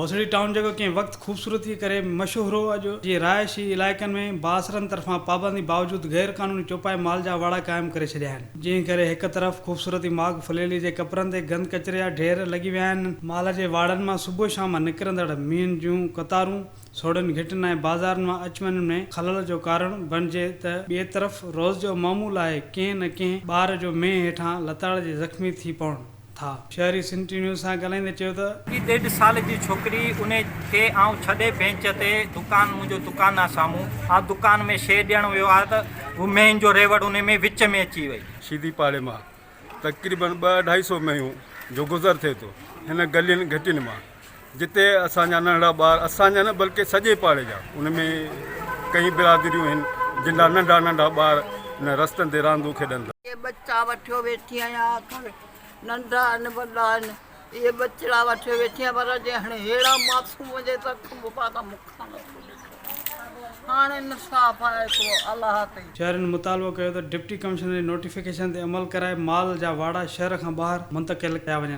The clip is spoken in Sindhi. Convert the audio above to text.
هوسڙي ٽائون جيڪو ڪنهن وقت خوبصورتي ڪري مشهور هو اڄ جي رهائشي علائقن ۾ بااثرن طرفان پابندي باوجود غير قانوني چوپائي مال جا واڙا قائم ڪري ڇڏيا آهن جنهن ڪري هڪ طرف خوبصورتي ماڳ ڦليلي جي ڪپرن تي گند ڪچري جا ڍير لڳي ويا آهن. مال جي واڙن مان صبح شام نڪرندڙ مينهن جون قطارون سوڙهين گهٽين ۽ بازارن مان اچ وڃ ۾ خلل جو ڪارڻ بڻجي ته ٻئي طرف روز جو معمول آهي ڪنهن نه ڪنهن ٻار جو مينهن هيٺان لتاڙجي زخمي ٿي پوڻ. ٿا. شهري سنڌ ٽي نيوز سان ڳالهائيندي چيو ته. هي ڏيڍ سال جي ڇوڪري انهي کي آئون ڇڏي بينچ تي دڪان منهنجو دڪان آ سامهون آ دڪان ۾ شي ڏيڻ ويو آ ته هو مينهن جو ريوڙ انهي ۾ وچ ۾ اچي وئي. شيدي پاڙي مان تقريبن ٻه اڍائي سو مينهون جو گذر ٿئي ٿو هن گلين گهٽين مان جتي اسان جا ننڍڙا ٻار اسان جا نه بلڪه سڄي پاڙي جا ان ۾ ڪئين برادريون آهن جن جا ننڍا ننڍا ٻار ان رستن تي راندون کيڏن ٿا. اهي ٻچا وٺيو ويٺي آهيان آخر ننڍا آهن وڏا آهن اهي ٻچڙا وٺيو ويٺي آهيان پر جي هاڻي ههڙا معصوم جي زخم پاتا مون کان نٿو ڏٺو هاڻي انصاف آهي هڪڙو الله تي. شهرين مطالبو ڪيو ته ڊپٽي ڪمشنر جي نوٽيفڪيشن تي عمل ڪرائي مال جا واڙا شهر کان ٻاهر منتقل ڪيا وڃن.